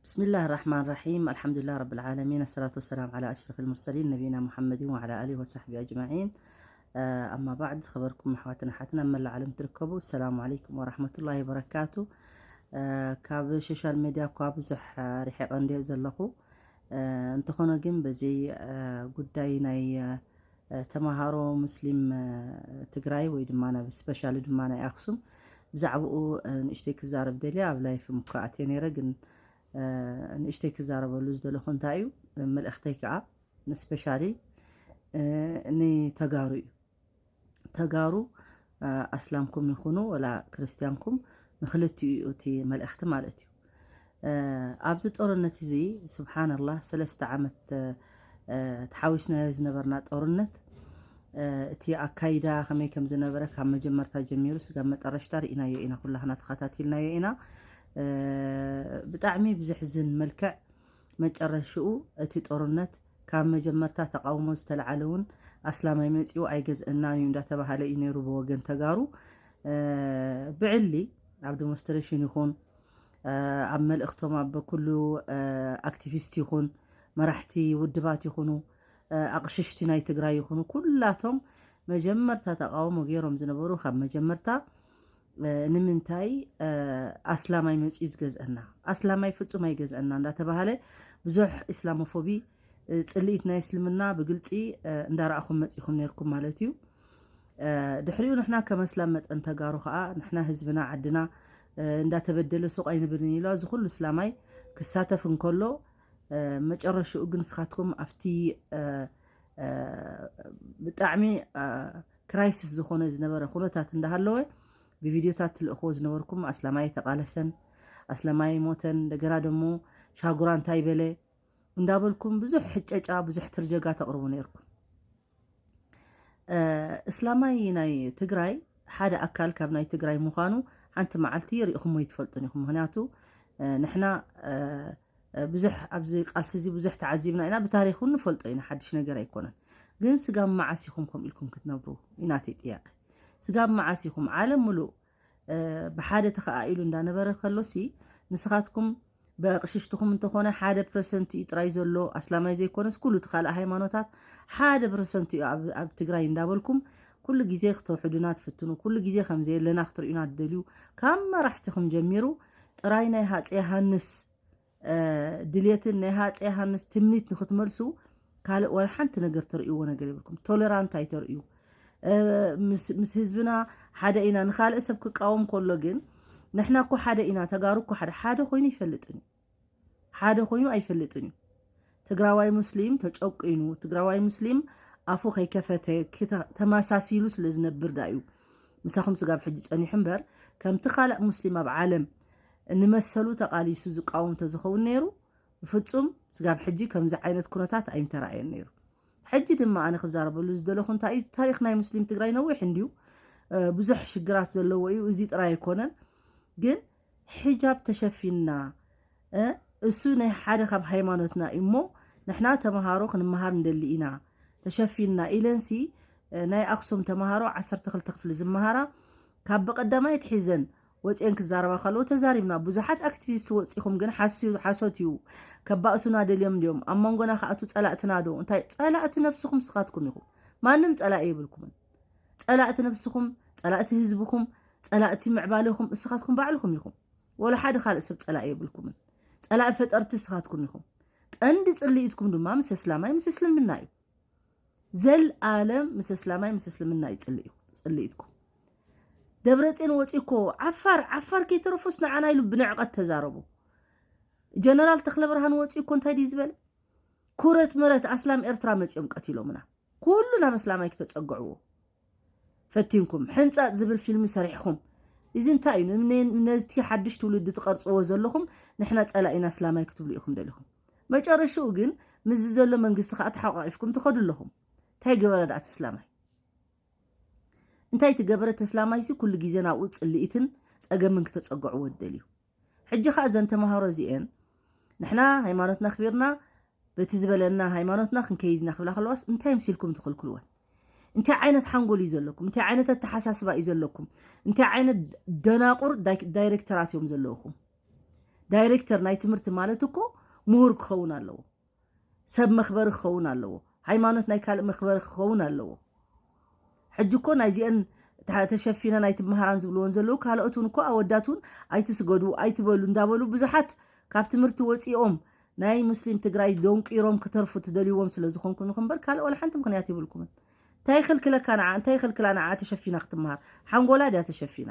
بسم الله الرحمن الرحيم. الحمد لله رب العالمين. الصلاة والسلام على أشرف المرسلين نبينا محمد وعلى آله وصحبه أجمعين. أما بعد، ዝኸበርኩም ኣሕዋትን ኣሓትን ኣብ መላእ ዓለም ትርከቡ፣ ሰላም ዓለይኩም ወራሕመቱላሂ ወበረካቱ። ካብ ሶሻል ሜድያ እኳ ብዙሕ ርሒቐ እንድየ ዘለኹ። እንተኾነ ግን በዚ ጉዳይ ናይ ተምሃሮ ሙስሊም ትግራይ ወይ ድማ ናብ ስፔሻሊ ድማ ናይ ኣኽሱም ብዛዕባኡ ንእሽተይ ክዛረብ ደልየ። ኣብ ላይፍ እኳ ኣትየ ነይረ፣ ግን ንእሽተይ ክዛረበሉ ዝደለኹ እንታይ እዩ፣ መልእኽተይ ከዓ ንስፔሻሊ ንተጋሩ እዩ። ተጋሩ ኣስላምኩም ይኹኑ ወላ ክርስትያንኩም፣ ንክልቲኡ እዩ እቲ መልእኽቲ ማለት እዩ። ኣብዚ ጦርነት እዚ ስብሓንላህ ሰለስተ ዓመት ተሓዊስናዮ ዝነበርና ጦርነት፣ እቲ ኣካይዳ ከመይ ከም ዝነበረ ካብ መጀመርታ ጀሚሩ ስጋብ መጠረሽታ ርኢናዮ ኢና፣ ኩላህና ተኸታቲልናዮ ኢና። ብጣዕሚ ብዘሕዝን መልክዕ መጨረሽኡ እቲ ጦርነት ካብ መጀመርታ ተቃውሞ ዝተለዓለ እውን ኣስላማይ መፂኡ ኣይገዝአናን እዩ እንዳተባሃለ እዩ ነይሩ ብወገን ተጋሩ። ብዕሊ ኣብ ዲሞንስትሬሽን ይኹን ኣብ መልእኽቶም ኣብ ኩሉ ኣክቲቪስት ይኹን መራሕቲ ውድባት ይኹኑ ኣቕሽሽቲ ናይ ትግራይ ይኹኑ ኩላቶም መጀመርታ ተቃውሞ ገይሮም ዝነበሩ ካብ መጀመርታ ንምንታይ ኣስላማይ መፂኡ ዝገዝአና? ኣስላማይ ፍፁም ኣይገዝአና እንዳተባሃለ ብዙሕ ኢስላሞፎቢ፣ ፅልኢት ናይ እስልምና ብግልፂ እንዳረኣኹም መፂኹም ነይርኩም ማለት እዩ። ድሕሪኡ ንሕና ከም ኣስላም መጠን ተጋሩ ከዓ ንሕና ህዝብና ዓድና እንዳተበደለ ሱቕ ኣይንብልን ኢሉ እዚ ኩሉ እስላማይ ክሳተፍ እንከሎ፣ መጨረሽኡ ግን ንስኻትኩም ኣብቲ ብጣዕሚ ክራይሲስ ዝኾነ ዝነበረ ኩነታት እንዳሃለወ ብቪድዮታት ትልእኽዎ ዝነበርኩም ኣስላማይ ተቃለሰን ኣስላማይ ሞተን እንደገና ደሞ ሻጉራ እንታይ በለ እንዳበልኩም ብዙሕ ሕጨጫ ብዙሕ ትርጀጋ ተቕርቡ ነይርኩም። እስላማይ ናይ ትግራይ ሓደ ኣካል ካብ ናይ ትግራይ ምዃኑ ሓንቲ መዓልቲ ርኢኹሞ ይትፈልጡን ኢኹም። ምክንያቱ ንሕና ብዙሕ ኣብዚ ቃልሲ እዚ ብዙሕ ተዓዚብና ኢና፣ ብታሪክ እውን ንፈልጦ ኢና፣ ሓድሽ ነገር ኣይኮነን። ግን ስጋብ መዓስ ኢኹም ከምኡ ኢልኩም ክትነብሩ እዩ ናተይ ጥያቄ። ስጋብ መዓስ ኢኹም ዓለም ሙሉእ ብሓደ ተኸኣኢሉ እንዳነበረ ከሎሲ ንስኻትኩም ብኣቕሽሽትኹም እንተኾነ ሓደ ፐርሰንት እዩ ጥራይ ዘሎ ኣስላማይ ዘይኮነስ ኩሉ እቲ ካልእ ሃይማኖታት ሓደ ፐርሰንት እዩ ኣብ ትግራይ እንዳበልኩም ኩሉ ግዜ ክተውሕዱና ትፍትኑ፣ ኩሉ ግዜ ከምዘየለና ክትርእዩና ትደልዩ፣ ካብ መራሕትኹም ጀሚሩ ጥራይ ናይ ሃፀይ ዮሃንስ ድልየትን ናይ ሃፀይ ዮሃንስ ትምኒት ንክትመልሱ ካልእ ዋላ ሓንቲ ነገር ተርእይዎ ነገር የብልኩም። ቶለራንት ኣይተርእዩ። ምስ ህዝብና ሓደ ኢና። ንካልእ ሰብ ክቃወም ከሎ ግን ንሕና እኮ ሓደ ኢና፣ ተጋሩ እኮ ሓደ ሓደ ኮይኑ ይፈልጥን እዩ። ሓደ ኮይኑ ኣይፈልጥን እዩ። ትግራዋይ ሙስሊም ተጨቂኑ፣ ትግራዋይ ሙስሊም ኣፉ ከይከፈተ ተመሳሲሉ ስለ ዝነብር ዳ እዩ ምሳኹም ስጋብ ሕጂ ፀኒሑ እምበር፣ ከምቲ ካልእ ሙስሊም ኣብ ዓለም ንመሰሉ ተቃሊሱ ዝቃወም ተዝኸውን ነይሩ ብፍፁም ስጋብ ሕጂ ከምዚ ዓይነት ኩነታት ኣይምተረኣየን ነይሩ። ሕጂ ድማ ኣነ ክዛረበሉ ዝደለኹ እንታይ እዩ፣ ታሪክ ናይ ሙስሊም ትግራይ ነዊሕ እንድዩ፣ ብዙሕ ሽግራት ዘለዎ እዩ። እዚ ጥራይ ኣይኮነን። ግን ሒጃብ ተሸፊንና፣ እሱ ናይ ሓደ ካብ ሃይማኖትና እዩ እሞ ንሕና ተምሃሮ ክንመሃር ንደሊ ኢና ተሸፊንና ኢለንሲ፣ ናይ ኣክሱም ተምሃሮ ዓሰርተ ክልተ ክፍሊ ዝመሃራ ካብ ብቀዳማይ ትሒዘን ወፅኤን ክዛረባ ከለዎ ተዛሪብና። ብዙሓት ኣክቲቪስት ወፂኹም ግን ሓስዩ ሓሶት እዩ፣ ከባእሱና ደልዮም ድዮም፣ ኣብ መንጎና ክኣቱ ፀላእትና ዶ? እንታይ ፀላእቲ ነብስኹም ስኻትኩም ኢኹም። ማንም ፀላኢ የብልኩምን። ፀላእቲ ነብስኹም፣ ፀላእቲ ህዝብኹም፣ ፀላእቲ ምዕባለኹም እስኻትኩም ባዕልኹም ኢኹም። ወላ ሓደ ካልእ ሰብ ፀላኢ የብልኩምን። ፀላኢ ፈጠርቲ እስኻትኩም ኢኹም። ቀንዲ ፅልኢትኩም ድማ ምስ እስላማይ ምስ እስልምና እዩ። ዘልኣለም ምስ እስላማይ ምስ እስልምና እዩ ፅልኢትኩም። ደብረፅዮን ወፂ እኮ ዓፋር ዓፋር ከይተረፎስ ንዓና ኢሉ ብንዕቀት ተዛረቡ። ጀነራል ተክለ ብርሃን ወፂ እኮ እንታይ ድዩ ዝበለ? ኩረት መረት ኣስላም ኤርትራ መፂኦም ቀቲሎምና። ኩሉ ናብ እስላማይ ክተፀግዕዎ ፈቲንኩም ሕንፃፅ ዝብል ፊልሚ ሰሪሕኹም። እዚ እንታይ እዩ? ነዝቲ ሓድሽ ትውልዲ ትቐርፅዎ ዘለኹም ንሕና ፀላኢና እስላማይ ክትብሉ ኢኹም ደሊኹም። መጨረሽኡ ግን ምስዚ ዘሎ መንግስቲ ከዓ ተሓቋቂፍኩም ትኸዱ ኣለኹም። እንታይ ገበረ ደኣ እቲ እስላማይ? እንታይ ትገበረ እቲ እስላማይሲ ኩሉ ግዜ ናብኡ ፅልኢትን ፀገምን ክተፀግዕዎ ትደልዩ? ሕጂ ከዓ እዘን ተምሃሮ እዚኤን ንሕና ሃይማኖትና ኣኽቢርና በቲ ዝበለና ሃይማኖትና ክንከይድ ኢና ክብላ ከለዋስ እንታይ ምሲልኩም ትኽልክልወን? እንታይ ዓይነት ሓንጎል እዩ ዘለኩም? እንታይ ዓይነት ኣተሓሳስባ እዩ ዘለኩም? እንታይ ዓይነት ደናቁር ዳይሬክተራት እዮም ዘለውኹም? ዳይሬክተር ናይ ትምህርቲ ማለት እኮ ምሁር ክኸውን ኣለዎ። ሰብ መኽበሪ ክኸውን ኣለዎ። ሃይማኖት ናይ ካልእ መኽበሪ ክኸውን ኣለዎ። ሕጂ እኮ ናይዚአን ተሸፊነን ኣይትመሃራን ዝብልዎን ዘለዉ ካልኦት እውን እኮ ኣወዳት እውን ኣይትስገዱ ኣይትበሉ እንዳበሉ ብዙሓት ካብ ትምህርቲ ወፂኦም ናይ ሙስሊም ትግራይ ደንቂሮም ክተርፉ ትደልይዎም ስለ ዝኾንኩም ንኽንበር ካልእ ወላ ሓንቲ ምኽንያት የብልኩምን። እንታይ ይኽልክለካ ንዓ እንታይ ይኽልክላ ንዓ ተሸፊና ክትመሃር? ሓንጎላ ድያ ተሸፊና?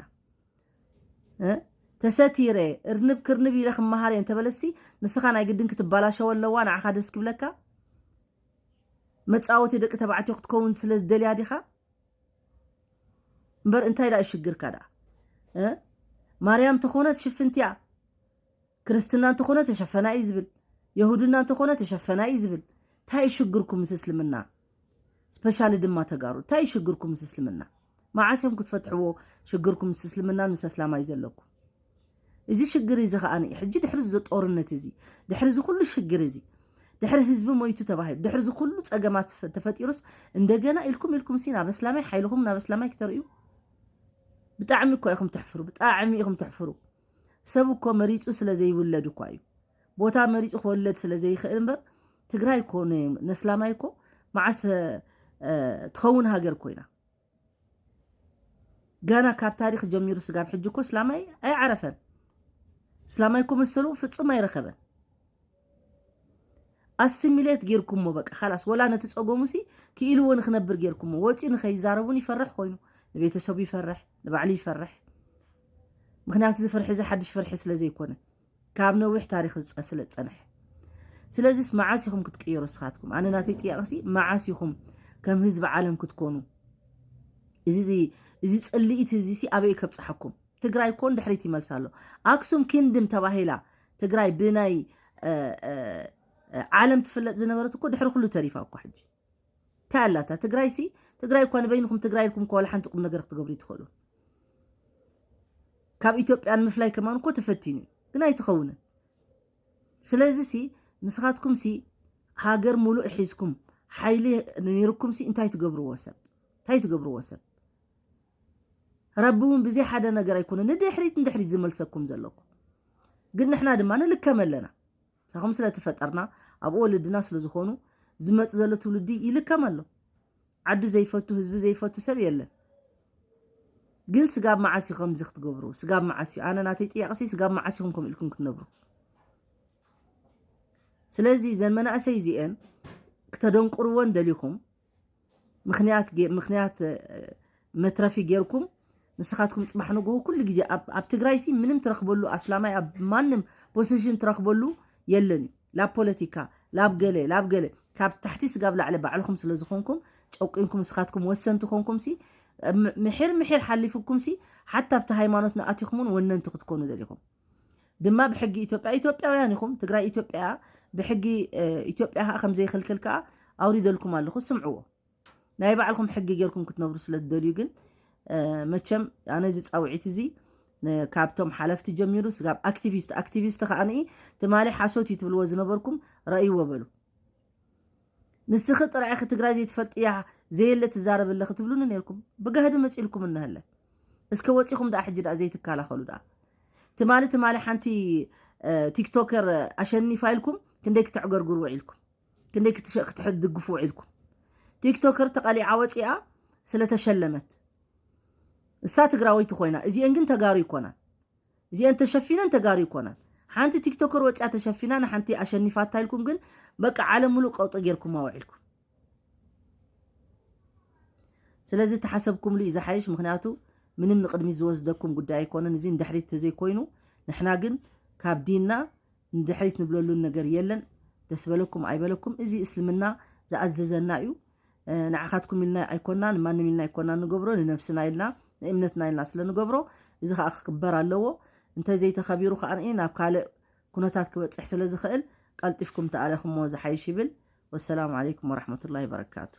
ተሰቲረ እርንብ ክርንብ ኢለ ክመሃር እየ እንተበለሲ ንስኻ ናይ ግድን ክትባላሸወ ኣለዋ ንዓኻ ደስ ክብለካ? መፃወቲ ደቂ ተባዕትዮ ክትከውን ስለ ዝደልያ ዲኻ? እምበር እንታይ ደኣ ሽግርካ ደኣ? ማርያም ተኾነት ሽፍንቲያ ክርስትና እንተኾነ ተሸፈና እዩ ዝብል፣ የሁድና እንተኾነ ተሸፈና እዩ ዝብል። እንታይ ሽግርኩም ምስ እስልምና? ስፔሻሊ ድማ ተጋሩ እንታይ ሽግርኩም ምስ እስልምና? መዓስ እዮም ክትፈትሕዎ ሽግርኩም ምስ እስልምናን ምስ ኣስላማይ ዘለኩም? እዚ ሽግር እዚ ከኣ ሕጂ ድሕሪ እዚ ጦርነት እዚ ድሕሪ እዚ ኩሉ ሽግር እዚ ድሕሪ ህዝቢ ሞይቱ ተባሂሉ ድሕሪ እዚ ኩሉ ጸገማት ተፈጢሩስ እንደገና ኢልኩም ኢልኩም ሲ ናብ ኣስላማይ ሓይልኹም ናብ ኣስላማይ ክተርእዩ ብጣዕሚ እኮ ኢኹም ትሕፍሩ፣ ብጣዕሚ ኢኹም ትሕፍሩ። ሰብ እኮ መሪፁ ስለ ዘይውለድ እኳ እዩ። ቦታ መሪፁ ክወለድ ስለ ዘይኽእል እምበር ትግራይ እኮ ነስላማይ እኮ መዓስ ትኸውን ሃገር ኮይና? ገና ካብ ታሪክ ጀሚሩ ስጋብ ሕጂ እኮ እስላማይ ኣይዓረፈን። እስላማይ እኮ መሰሉ ፍፁም ኣይረኸበን። ኣሲሚሌት ጌርኩሞ በቃ ካላስ ወላ ነቲ ፀገሙ ሲ ክኢልዎ ንክነብር ጌርኩሞ ወፂኡ ንከይዛረቡን ይፈርሕ ኮይኑ ንቤተሰቡ ይፈርሕ ንባዕሉ ይፈርሕ። ምክንያቱ እዚ ፍርሒ እዚ ሓድሽ ፍርሒ ስለ ዘይኮነ ካብ ነዊሕ ታሪክ ዝፀ- ስለ ዝፀንሐ ስለዚስ መዓስ ኢኹም ክትቅየሩ ንስኻትኩም? ኣነ ናተይ ጥያቄ ሲ መዓስ ኢኹም ከም ህዝቢ ዓለም ክትኮኑ? እዚ እዚ- እዚ ፅልኢት እዚ ሲ ኣበይ ከብፅሓኩም? ትግራይ እኮ ንድሕሪት ይመልሳ ኣሎ። ኣክሱም ኪንድም ተባሂላ ትግራይ ብናይ እ፣ እ፣ እ፣ ዓለም ትፍለጥ ዝነበረት እኮ ድሕሪ ኩሉ ተሪፋ እኮ ሕጂ እንታይ ኣላታ ትግራይ ሲ ትግራይ እኳ ንበይንኩም ትግራይ ኢልኩም እኮ ዋላ ሓንቲ ቁም ነገር ክትገብሩ ይትኽእሉ። ካብ ኢትዮጵያ ንምፍላይ ከማን እኮ ተፈቲኑ እዩ ግን ኣይትኸውንን። ስለዚ ሲ ንስኻትኩም ሲ ሃገር ሙሉእ ሒዝኩም ሓይሊ ነይርኩም ሲ እንታይ ትገብርዎ ሰብ እንታይ ትገብርዎ ሰብ ረቢ እውን ብዘይ ሓደ ነገር ኣይኮነ ንድሕሪት ንድሕሪት ዝመልሰኩም ዘለኩም። ግን ንሕና ድማ ንልከም ኣለና። ምሳኹም ስለ ተፈጠርና ኣብኡ ወለድና ስለ ዝኾኑ ዝመፅ ዘሎ ትውልዲ ይልከም ኣሎ። ዓዱ ዘይፈቱ ህዝቢ ዘይፈቱ ሰብ የለን። ግን ስጋብ መዓስ እዩ ከምዚ ክትገብሩ? ስጋብ መዓስ እዩ? ኣነ ናተይ ጥያቄ ሲ ስጋብ መዓስ ኢኹም ከምኡ ኢልኩም ክትነብሩ? ስለዚ ዘን መናእሰይ እዚአን ክተደንቁርወን ደሊኹም ምኽንያት ጌ- ምኽንያት እ፣ መትረፊ ጌርኩም ንስኻትኩም ፅባሕ ንግሆ ኩሉ ግዜ ኣብ ኣብ ትግራይ ሲ ምንም ትረኽበሉ ኣስላማይ ኣብ ማንም ፖዚሽን ትረኽበሉ የለን እዩ ላብ ፖለቲካ ላብ ገለ ላብ ገለ ካብ ታሕቲ ስጋብ ላዕሊ ባዕልኹም ስለ ዝኾንኩም ጨቂንኩም ንስኻትኩም ወሰንቲ ኮንኩም ሲ ም- ምሒር ምሒር ሓሊፍኩም ሲ ሓታ ኣብቲ ሃይማኖት ንኣቲኹም እውን ወነንቲ ክትኮኑ ደሊኹም ድማ ብሕጊ ኢትዮጵያ ኢትዮጵያውያን ኢኹም ትግራይ ኢትዮጵያ ብሕጊ እ፣ ኢትዮጵያ ከዓ ከም ዘይኽልክል ከዓ ኣውሪደልኩም ኣለኹ ስምዕዎ ናይ ባዕልኩም ሕጊ ጌርኩም ክትነብሩ ስለ ትደልዩ ግን እ፣ መቸም ኣነ እዚ ፃውዒት እዚ ን- ካብቶም ሓለፍቲ ጀሚሩ ስጋብ ኣክቲቪስት ኣክቲቪስት ከዓ ንኢ ትማሊ ሓሶት እዩ ትብልዎ ዝነበርኩም ረእይዎ በሉ ንስኺ ጥራይ ኢኺ ትግራይ ዘይትፈልጥያ ዘየለ ትዛረብ ኣለኺ ትብሉኒ ነይርኩም ብጋህዲ መፂልኩም እነሀለ እስከ ወፂኹም ደኣ ሕጂ ደኣ ዘይትከላኸሉ ደኣ ትማሊ ትማሊ ሓንቲ እ፣ ቲክቶከር ኣሸኒፋ ኢልኩም ክንደይ ክተዕገርግሩ ውዒልኩም ክንደይ ክትሸ- ክትድግፉ ውዒልኩም ቲክቶከር ተቐሊዓ ወፂኣ ስለተሸለመት እሳ ትግራወይቲ ኮይና እዚአን ግን ተጋሩ ይኮናን እዚአን ተሸፊነን ተጋሩ ይኮናን ሓንቲ ቲክቶከር ወፂኣ ተሸፊና ንሓንቲ ኣሸኒፋታ ኢልኩም ግን በቃ ዓለም ሙሉእ ቀውጢ ጌርኩማ ውዒልኩም ስለዚ ተሓሰብኩምሉ እዩ ዝሓይሽ ምክንያቱ ምንም ንቅድሚት ዝወስደኩም ጉዳይ ኣይኮነን እዚ ንድሕሪት ተዘይኮይኑ ንሕና ግን ካብ ዲንና ንድሕሪት ንብለሉን ነገር የለን ደስ በለኩም ኣይበለኩም እዚ እስልምና ዝኣዘዘና እዩ ንዓኻትኩም ኢልና ኣይኮና ንማንም ኢልና ኣይኮና ንገብሮ ንነብስና ኢልና ንእምነትና ኢልና ስለ ንገብሮ እዚ ከዓ ክክበር ኣለዎ እንተዘይተኸቢሩ ከዓ ናብ ካልእ ኩነታት ክበፅሕ ስለ ዝኽእል ቀልጢፍኩም ተኣለኽሞ ዝሓይሽ ይብል ወሰላሙ ዓለይኩም ወራሕመቱላሂ ወበረካቱ